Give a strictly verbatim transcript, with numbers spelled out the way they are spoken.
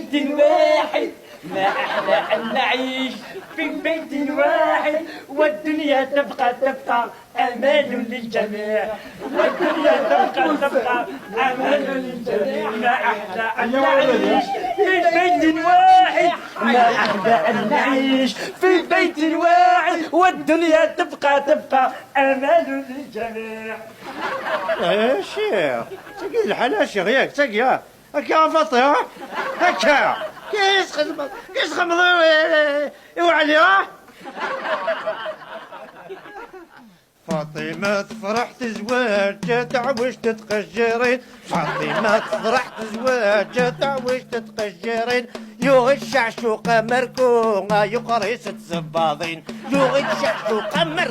بيت واحد، ما أحلى أن نعيش في بيت واحد، والدنيا تبقى تبقى أمان للجميع، والدنيا تبقى تبقى أمان للجميع، ما أحلى أن نعيش في بيت واحد، ما أحلى أن نعيش في بيت واحد، والدنيا تبقى تبقى أمان للجميع. يا شيخ، تقي الحال يا شيخ، ياك تقي. هكا يا فاطمة، هكا. كيس خدمة، كيس خدمة، إيوا عليا. فاطمة تفرح تزواج تعوج تتقجرين. فاطمة تفرح تزواج تعوج تتقجرين. يوغ الشعشوقة مركوغة يقريس تزباضين. يوغ الشعشوقة مركوغة